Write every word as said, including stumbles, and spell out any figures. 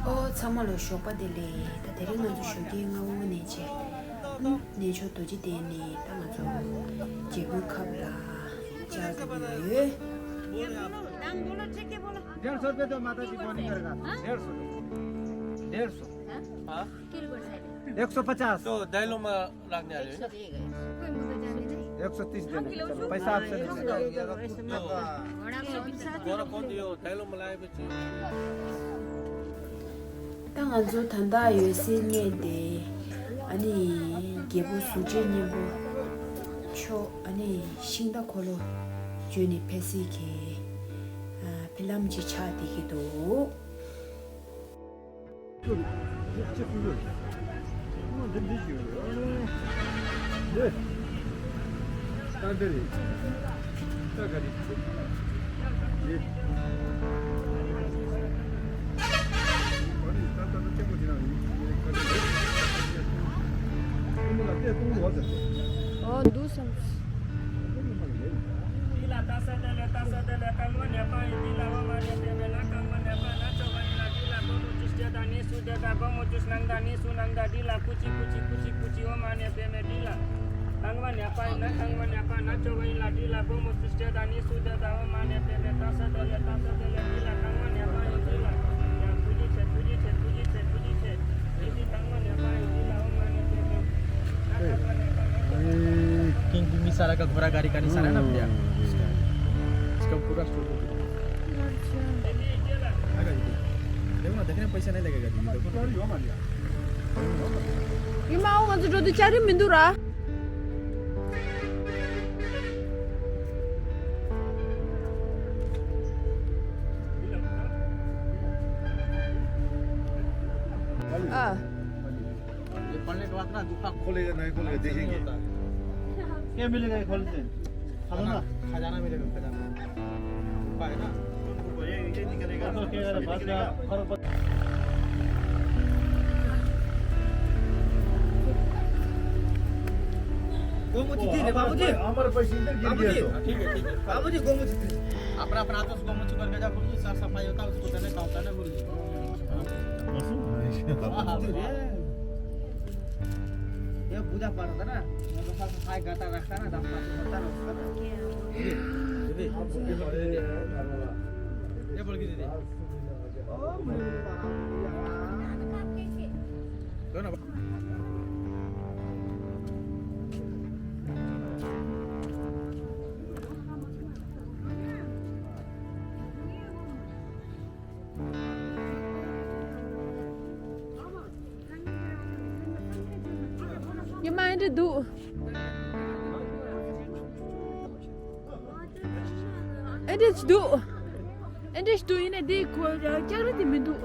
ཨོ་ཚང་མ་ལ་ཞོགས་པ་བདེ་ལེགས། ད་དེ་རིང་ང་ཚོ་ཞོགས་ཀའི་སྔ་པོ་ནས་བྱས། གནས་མཆོག་རྡོ་རྗེ་གདན་ནས་ད་ང་ཚོ་རྒྱལ་པོའི་ཁབ་ལ་བཅར་འགྲོ་གི་ཡོད། डेढ़ सौ रुपये दो माता जी, बोनी करगा। डेढ़ सौ दो। डेढ़ सौ। हाँ? एक सौ पचास। तो दाइलो में लाग्ने आ रहे हैं ना? एक सौ तीस देने का, चलो, पैसा आपसे नहीं लेंगे। तो गोरा कौन दियो? दाइलो में लाए बच्चे। ད་ང་ཚོ་ད་ལྟ་ཡོད་སའི་གནས་དེ་ཨ་ནི་རྒྱལ་པོ་གཟུགས་ཅན་སྙིང་པོ་མཆོག་ཨ་ནི་ཤིང་རྟ་འཁོར་ལོ་བརྒྱུད་ནས་ཕེབས་སའི་གི་ཨ་ཕི་ལམ་གྱི་ཆགས་བསྡད་ཀྱི་འདུག་འོ་འདུག་སེམས། འདི་ལ་རྟགས་གསལ་བརྡ་ལས་རྟགས་གསལ་བརྡ་ལས་རྐང་པ་ནས་སྤར་ཡིན། འདི་ལ་འོ་མ་ནས་འབད་མེད་ལ་རྐང་པ་ནས་སྤར་ན་ཆོག་པ་ཡིན་ལ། འདི་ལ་སྒོར་མོ་བཅུ་སྤྲད་དང་ནི་སུ་སྤྲད་དང་། སྒོར་མོ་བཅུ་གནང་དང་ནི་སུ་གནང་དང་། འདི་ལ་ཀུ་ཅི་ཀུ་ཅི་ཀུ་ཅི་ཀུ་ཅི། འོ་མ་ནས་འབད་མེད་འདི་ལ་རྐང་པ་ནས་སྤར་ཡིན་ན་རྐང་པ་ནས་སྤར་ན་ཆོག་པ་ཡིན་ལ། འདི་ལ་སྒོར་མོ་བཅུ་སྤྲད་དང་ནི་སུ་སྤྲད་དང་། འོ་མ་ནས་འབད་མེད་རྟགས་གསལ་བརྡ་ལས་རྟགས་གསལ་བརྡ་ལས། འདི་ལ་རྐང་པ་ནས་སྤར་ཡིན། འདི་ལ་ཡ་ཐུགས་རྗེ་ཆེ་ཐུགས་རྗེ་ཆེ་ཐུགས་རྗེ་ཆེ་ཐུགས་རྗེ་ཆེ། क्योंकि मिसारा का घोड़ा गाड़ी का निशान है ना भैया, इसका, इसका पूरा स्टोरी। देखो ना, देखने में पैसा नहीं लगेगा दीदी, देखो ना। ཡིན་མ་འོང་། ང་ཚོ་འགྲོ་དུས་ཅ་རི་མི་འདུག་ར། ཨ། ये पढ़ने के बाद ना गुफा खोलेगा, नहीं खोलेगा, देखेंगे। क्या मिलेगा ये खोलने से? खजाना, खजाना मिलेगा, खजाना। गुफा है ना? ये, ये निकलेगा। गोमूत्र दे दे, बाबूजी। हमारे पैसे इधर गिर गया तो। ठीक है, ठीक है। बाबूजी, गोमूत्र दे। अपना, अपना हाथों से गोमूत्र करके जा, बोलिए, सर सफाई होता है, उसको देने का होता है ना, बोलिए। हाँ, हाँ, बोलिए। ये बूढ़ा पड़ता ना, वो तो सब सफाई करता रखता ना, दस पाँच करता रखता ना। दीदी, दीदी, ये बोल के दीदी। ཉི་མ་ཨེ་འདྲ་འདུག་ཨེ་འདྲ་འདུག་ཨེ་འདྲ་འདུག་ཡིན་ནའི་འདི་ཁོ་ལྕགས་རི་དེ་མི་འདུག